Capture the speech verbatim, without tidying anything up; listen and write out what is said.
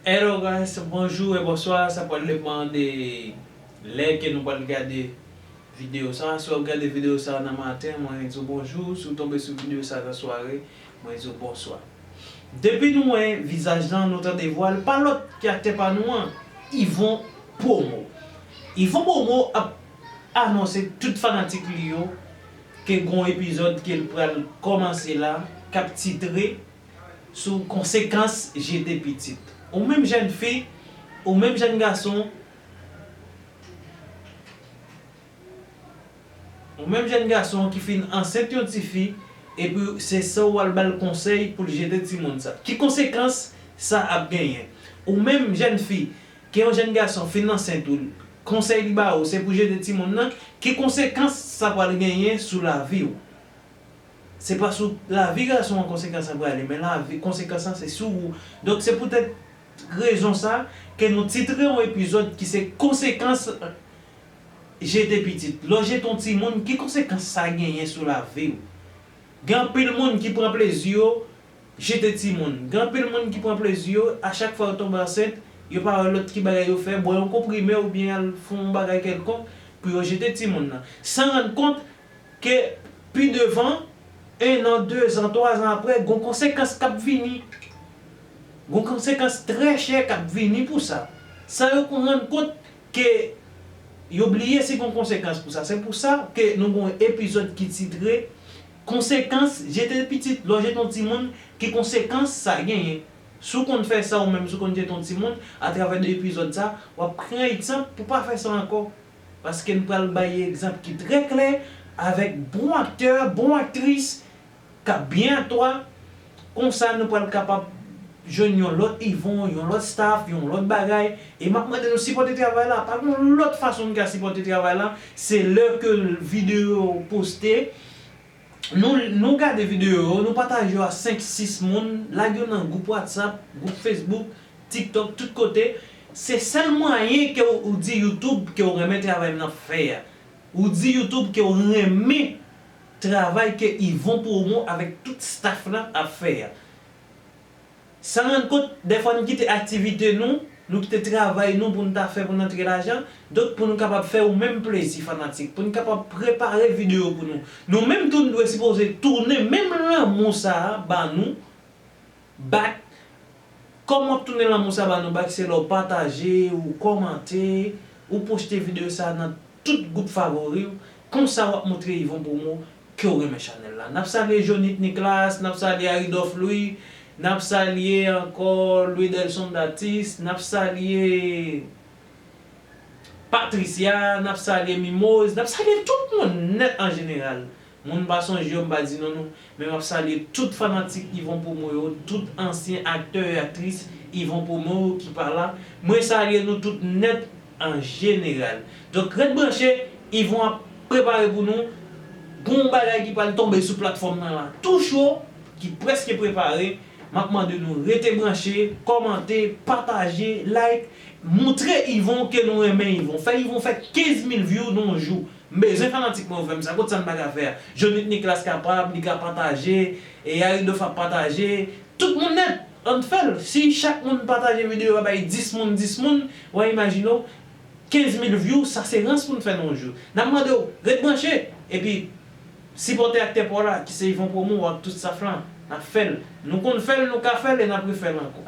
Hello guys, bonjou e bonswa. Sa pral depann de lè ke nou pral gade videyo sa. Si w ap gade videyo sa nan maten, mwen di w bonjou. Si w tonbe sou videyo sa nan sware, mwen di w bonswa. Depi nou wè vizaj lan, nou tande vwa l, pa lòt ki aktè pa nou an, Yvon Promo. Yvon Promo ap anonse tout fanatik li yo ke gon epizòd ke l pral kòmanse la, k ap titre sou konsekans jete pitit. Ou menm jèn fi, ou menm jèn gason, ou menm jèn gason ki fin ansent yon tifi, epi se sa w al ba l konsèy pou l jete timoun sa. Ki konsekans sa ap genyen? Ou menm jèn fi, ke yon jèn gason fin ansent ou, konsèy li ba ou se pou jete timoun nan, ki konsekans sa pral genyen sou lavi w? Se pa sou lavi gason an konsekans lan prale, men lavi, konsekans lan se sou ou. Donk se poutèt rezon sa ke nou titre yon epizòd ki se konsekans jete pitit. Lè w jete yon timoun, ki konsekans sa genyen sou lavi w? Gen anpil moun ki pran plezi yo jete timoun. Gen anpil moun ki pran plezi yo, a chak fwa yo tonbe ansent, yo pa wè lòt ki bagay yo fè, bwè yon konprime oubyen al fè yon bagay kèlkonk pou yo jete timoun nan. San rann kont ke pi devan, en an, de zan, twa zan apre, gon konsekans k ap vini. Gon konsekans trè chè k ap vini pou sa. San yo rann kont ke yo bliye si gon konsekans pou sa. Se pou sa ke nou gon epizòd ki titre konsekans jete pitit. Lè w jete yon timoun, ki konsekans sa genyen? Si w konn fè sa ou menm, si w konn jete yon timoun, atravè de epizòd sa, w ap pran egzanp pou pa fè sa ankò. Paske n pral bay egzanp ki trè klè avèk bon aktè, bon aktris k ap byen atwa. Konsa nou pral kapab jwenn yon lòt Yvon, yon lòt staff, yon lòt bagay. E m ap mande nou sipòte travay la. Pa gen lòt fason nou ka sipòte travay la, se lè ke videyo poste. Nou, nou gade videyo yo, nou pataje yo a senk, sis moun, lage yo nan gwoup WhatsApp, gwoup Facebook, TikTok, tout kote. Se sèl mwayen ke w, ou di YouTube ke w renmen travay m nan fè a. Ou di YouTube ke w renmen travay ke Yvon Promo avèk tout staff lan ap fè a. San rann kont, dèfwa n kite aktivite nou, nou kite travay nou pou n ta fè pou n antre lajan, donk pou nou kapab fè ou menm plezi fanatik, pou n kapab prepare videyo pou nou. Nou menm tou n dwe sipoze tounen menm lanmou sa a ba nou back. Kòman w ap tounen lanmou sa a ba nou back? Se lè w pataje, ou kòmante, ou poste videyo sa a nan tout gwoup favori w. Konsa w ap montre Yvon Promo ke w renmen chanèl la. N ap salye Jonit Nicolas, n ap salye Aridolphe Louis, n ap salye ankò Louis Delson Datis, n ap salye Patricia, n ap salye Mimoz, n ap salye tout moun nèt an jeneral. Moun m pa sonje yo, m pa di non nou, men m ap salye tout fanatik Yvon Promo yo, tout ansyen aktè e aktris Yvon Promo yo ki pa la. Mwen salye nou tout nèt an jeneral. Donk, ret branche, Yvon ap prepare pou nou. Gon bagay ki pral tonbe sou platfòm nan la tou cho, ki prèske prepare. M ap mande nou rete branche, kòmante, pataje, like, montre Yvon ke nou renmen Yvon. Fè Yvon fè kenz mil view nan yon jou. M bezwen fanatik mwen yo fè m sa. Kot sa n pa ka fè a? Jonit Nicolas kapab, li ka pataje, e Aridolphe ap pataje. Tout moun nèt, ann fè l. Si chak moun pataje videyo a bay dis moun, dis moun, w a imajine w, kenz mil view, sa se rans pou n fè nan yon jou. N ap mande w, ret branche, epi sipòte aktè pa w la, ki se Yvon Promo ak tout staff lan. N ap fè l. Nou konn fè l, nou ka fè l, e n ap refè l ankò.